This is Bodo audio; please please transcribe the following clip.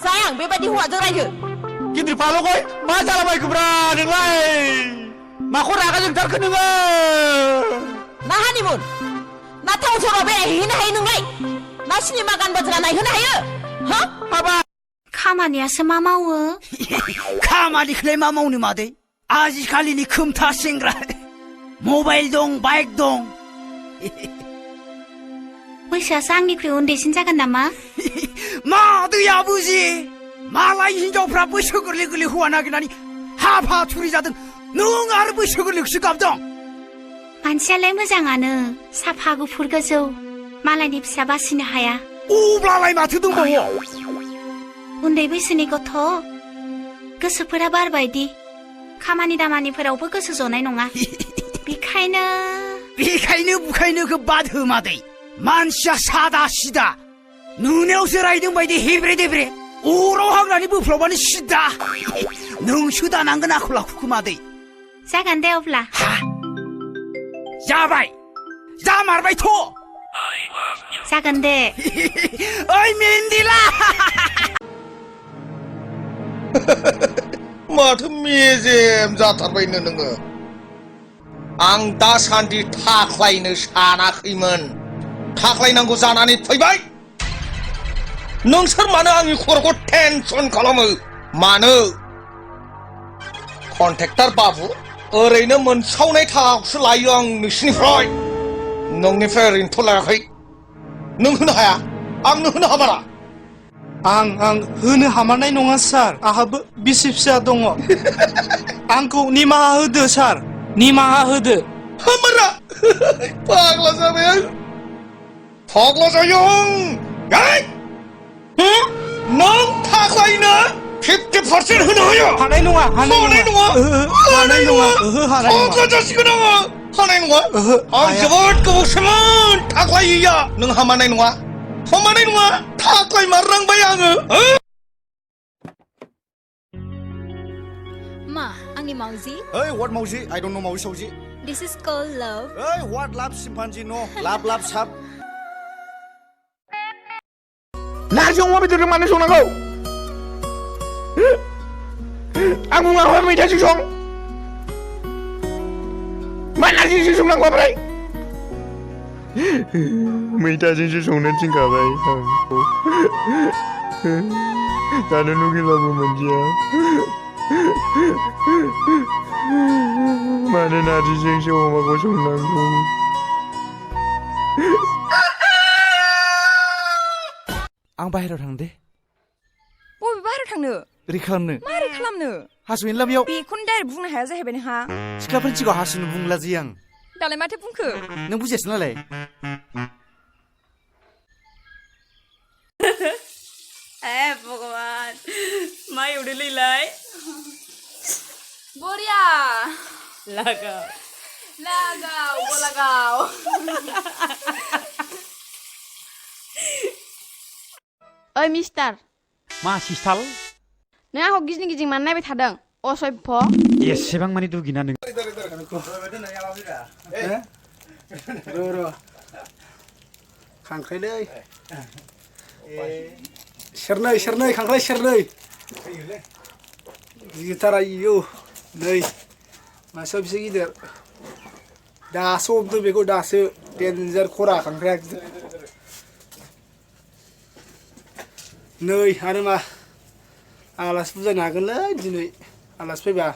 Sayang, bebaदि हौवाजों रायजो गिदिर फाल'खय मा जालाबायखोब्रा नोंलाय माखौ रागा जोंथारखो नोङो ना हानिमुन ना टाउन सहराव बेरायहैनो हायो नोंलाय ना सिनेमा गान बाजरा नायहोनो हायो हा हाबा खामानियासो मा मावो खामानिखौलाय मा मावनो मादै आजिखालिनि खोमथा सेंग्रा मबाइल दं बाइक दं बैसोआसो आंनिख्रुइ उन्दैसिन जागोन नामा मादैया बुजि मालाय हिनजावफ्रा बैसो गोरलै गोरलै हौवा नागिरनानै हाफा थुरि जादों नों आरो बैसो गोरलैखौसो गाबदों मानसियालाय मोजाङानो साफा गुफुर गोजौ मालायनि फिसा बासिनो हाया अब्लालाय माथो दंबावो उन्दै बैसोनि गथ' गोसोफोरा बारबायदि खामानि दामानिफोरावबो गोसो जनाय नङा बेखायनो बुखायनोखौ बाद हो मादै मानसिया सादा सिदा नुनायावसो रायदों बायदि हेब्रे देब्रे अराव हांनानै बोफ्लावबानो सिदा नोंसो दानांगोन आखल आखुखौ मादै जागोन दे अब्ला जाबाय जामारबायथ' जागोन दे ओइ मेन्दिला माथो मेजेम जाथारबायनो नोङो आं दासान्दि थाख्लायनो सानाखैमोन थाख्लायनांगौ जानानै फैबाय नोंसोर मानो आंनि खर'खौ टेनसन खालामो मानो कन्ट्रेक्टर बाबु ओरैनो मोनसावनाय थाखाखौसो लायो आं नोंसिनिफ्राय नोंनिफ्राय ओरैनोथ' लायाखै नों होनो हाया आंनो होनो हामारा आं होनो हामारनाय नङा सार आहाबो बिसि फिसा दङ आंखौ निमाहा होदो सार निमाहा होदो हामारा पागला जाबाय आं पागला जायो नों थाख्लायनो 50% होनो हायो हानाय नङा पागला जासिगोन आङो हानाय नङा आं जोबोद गोबावसोमोन थाख्लायैया नों हामानाय नङा थाख्लाय मारनांबाय आङो Ma, आंनि मावजि Hey, what Mauzi? I don't know Mauzi Sauzi. This is called love. Hey, what love chimpanzee? No, love sap. नारजि अमा बेदरजों मानो संनांगौ आं बुङाखै मैथाजों सं मा नारजिजों संनांगौ ओमफ्राय मैथाजोंसो संनो थिनखाबाय जानो लुगैबाबो मोनजाया मानो नारजिजोंसो अमाखौ संनांगौ आं बाहेरायाव थांनो दे बबे बाहेरायाव थांनो ओरै खालामनो मारै खालामनो हासुहैनोला बेयाव बेखौनो डाइरेक्ट बुंनो हाया जाहैबाय नोंहा सिख्लाफोरनि सिगाङाव हासुनो बुंला जि आं दालाय माथो बुंखो नों बुजियासै नालाय ए भगवान मा एवदोलैलाय बरिया लागाव गलागाव ओइ मिस्टार मा सिस्टाल नों आंखौ गिदिं गिदिं मानो नायबाय थादों असभ्य एसेबां मानि दुगिना नों खांख्राइलै सेरनै खांख्राइ सेरनै गिदिरथार आयौ नै मासेयाव बेसे गिदिर दासो हमदों बेखौ दासो डेन्जार खरा खांख्राइया गिदिर नै आरो मा आलासि बुजायनो हागोनलै दिनै आलासि फैबा